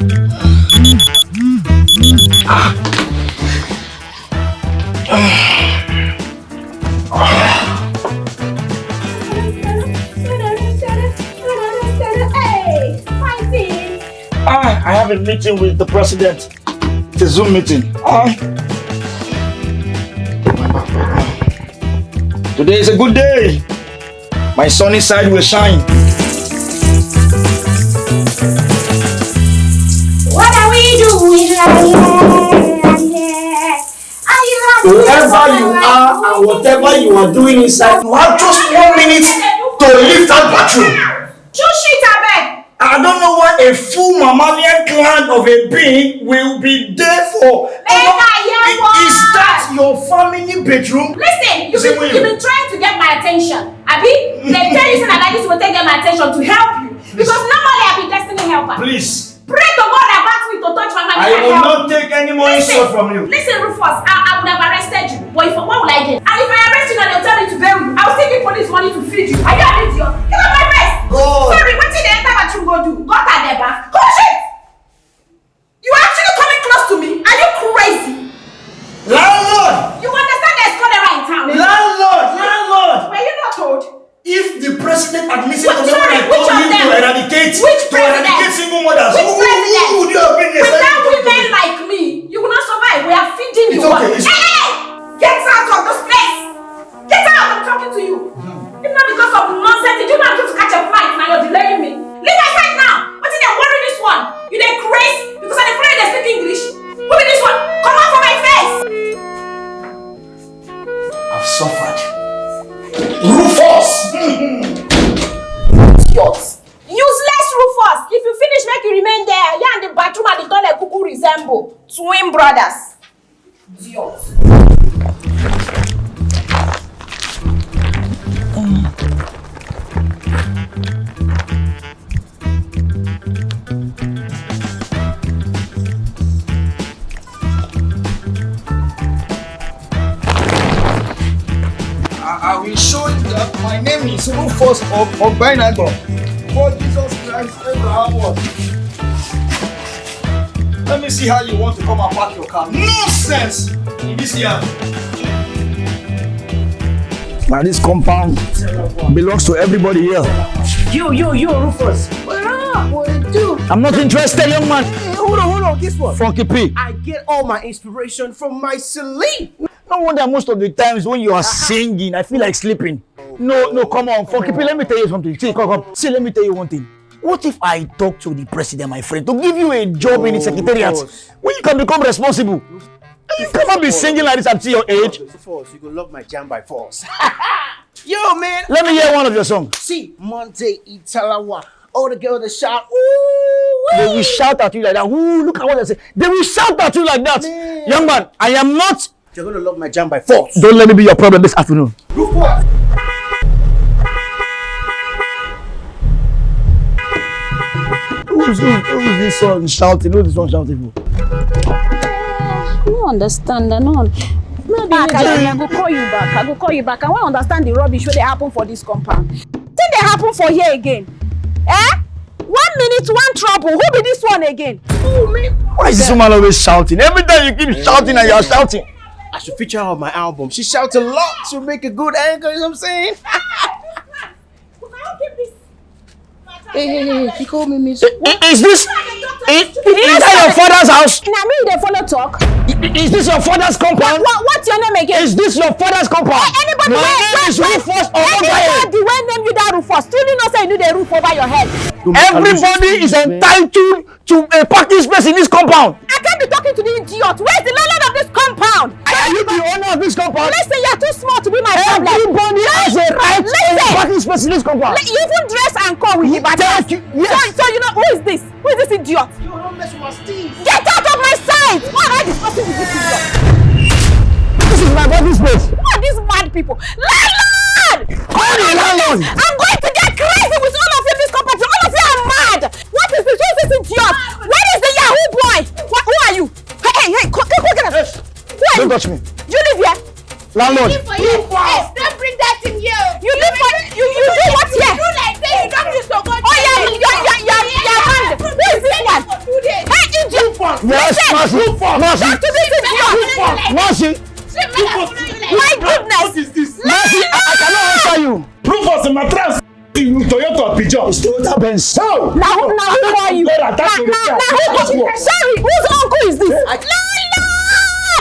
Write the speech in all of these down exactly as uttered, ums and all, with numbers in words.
Hey, fighting. Ah, I have a meeting with the president. It's a Zoom meeting. Ah. Today is a good day. My sunny side will shine. What are we doing right here? Whoever you are and whatever you are doing inside, you have just one minute to leave that bathroom. Two shit, abeg. I don't know why a full mammalian clan of a being will be there for. Make I hear. Is that your family bedroom? Listen, you been, you been trying to get my attention. Abi, they tell you say na like this you go take get my attention to help you. Because normally I be destiny helper. Please. Pray to God about me to touch my mind. I will not take any more insult from you. Listen, Rufus, I, I would have arrested you. But if, what will I get? And if I arrest you now, they'll tell me to bail you. I will still give police money to feed you. Are you an idiot? Get out my face! Go! Sorry, wetin dey enter bathroom go do? Gutter dey baff. Come shit! You are actually coming close to me? Are you crazy? Landlord! You understand there's cholera in town? Landlord! Landlord! Were you not told? If the president had listened to me when I told him to eradicate, to eradicate single mothers, who, who, who would you have been? Without women like me, you will not survive. We are feeding you. It's okay. Hey, hey, hey! Get out of this place! Get out! I'm talking to you. If not because of nonsense, did you not have to catch a flight? Now you're delaying me. Leave my side now. What is that worry this one? You dey craze because I dey follow you dey speak English? Who be this one? Come out from my face! I've suffered. Rufus! Idiot! Useless Rufus! If you finish, make you remain there. You and the bathroom and the toilet cuckoo resemble twin brothers. Idiot! I, I will show you that my name is Rufus of Obainago. For Jesus Christ, Abraham was. Let me see how you want to come and park your car. Nonsense! In this year. Now this compound belongs to everybody here. You, you, you, Rufus. What up? What it do? I'm not interested, young man. Hey, hold on, hold on. Guess what? Funky P. I get all my inspiration from my sleep. No wonder most of the times when you are singing, I feel like sleeping. No, no, come on, Funky P, let me tell you something. See, come, come. See, let me tell you one thing. What if I talk to the president, my friend, to give you a job in the secretariat where you can become responsible? You cannot be singing like this at your age. Force, you go love my jam by force. Yo, man. Let me hear one of your songs. See, Monday Italawa. All the girls that shout, ooh, they will shout at you like that. Ooh, look at what they say. They will shout at you like that. Man. Young man, I am not. You're gonna love my jam by force. Don't let me be your problem this afternoon. Look what? Who's, who's, who's this one shouting? Who's this one shouting for? I don't understand. I don't. Maybe I go call you back. I go call you back. I want to understand the rubbish wey dey happen for this compound. Thing dey happen for here again. Eh? One minute, one trouble. Who be this one again? Oh, man. Why is this woman always shouting? Every time you keep shouting and you are shouting. I should feature her on my album. She shouts a lot to make a good anchor, you know what I'm saying? Hey, hey, hey, she called me miss. I- I- Is this, is, is that your father's house? Na me you dey follow talk. I- Is this your father's compound? What, what's your name again? Is this your father's compound? Hey, anybody My wey, name wey, is wey, Rufus Omogaye. Anybody wey name you that Rufus, truly know say you no dey roof over your head. Everybody is entitled to a parking space in this compound. I can't be talking to the idiot. Where's the landlord of this compound? Are you the owner of this compound? Listen, you're too small to be my problem. Everybody has a right to a parking space in this compound. Li- you even dress and come with the back. Thank you. Yes. So, so you know, who is this? Who is this idiot? You don't mess with my steez. Get out of my sight! Why am I discussing with this idiot? This is my parking space. Who are these mad people? Landlord! Call the landlord! I'm going to get crazy with all of you in this compound. All of you are mad! What is this? Who is this idiot? Where is the Yahoo boy? What, who are you? Hey, hey, hey, come, come, come, come. Who are you? Don't touch me. You live here? Landlord. You live for here? Yes, don't bring that thing here. You live for, you, you do what here? You do like that. You don't need to go. Oh, yeah, yeah, yeah, yeah, yeah, man. Who is this one? For two days. Hey, Yes, Mercy. Mercy. Mercy. My goodness. Mercy, I, I cannot answer you. Rufus, the mattress in Toyota Pigeon. It's Toyota Benz. So, now, now who are you? Now, now, now who? Sorry, whose uncle is this? Landlord!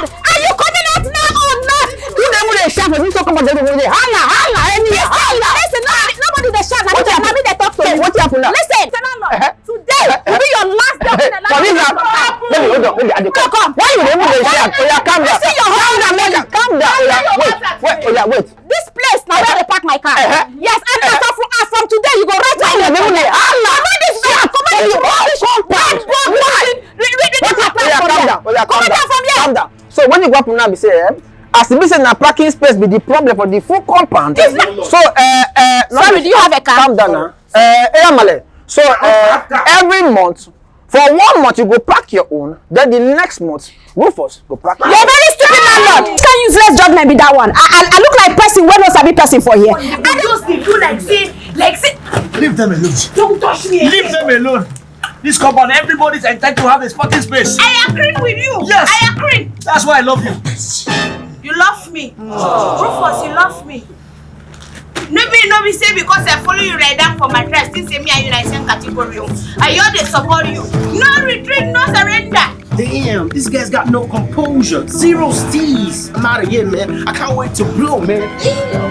Are you coming out now or not? You never dey shout when you talk about the way they holla, holla, any holla. Listen, nobody, nobody dey shout. What happened? Let me dey talk to you. What happened now? Listen, landlord. Today will be your last day of the last. For this house, baby, hold on, baby, I dey come. Why you dey even dey shout? Oya, calm down. Calm down, calm down. Oya, wait, wait, oya, wait. This place na where I dey park my car. Yes, and as of, as from today, you go rent my place. Comot this place. Comot this place. Comot this place. Oya, calm down. Oya, calm down. Calm down. So when you go up now, be say, eh, as e be say na parking space be the problem for the full compound. So, eh, eh, sorry, do you have a car? Calm down now. Eh, Eyamale. So, eh, every month, for one month, you go park your own, then the next month, Rufus go park. You're a very stupid landlord. This kind useless judgment be that one. I, I, I look like person wey no sabi person for here. You just dey do like say, like say. Leave them alone. Don't touch me again. Leave them alone. This compound, everybody's entitled to have a parking space. I agree with you. Yes. I agree. That's why I love you. You love me. Rufus, you love me. No be, no be say because I follow you ride down for my dress, think say me and you na the same category o. I just dey support you. No retreat, no surrender. Damn, this guy's got no composure. Zero steez. I'm out of here, man. I can't wait to blow, man. Damn.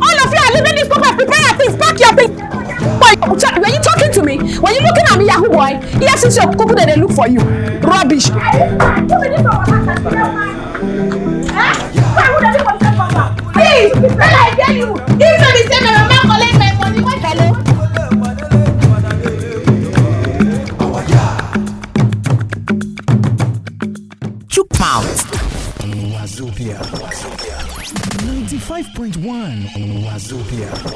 All of you are leaving this compound. Prepare your things, pack your things. Boy, were you talking to me? Were you looking at me, Yahoo boy? E F C C or Kuku, they look for you. Rubbish. Please, I tell you.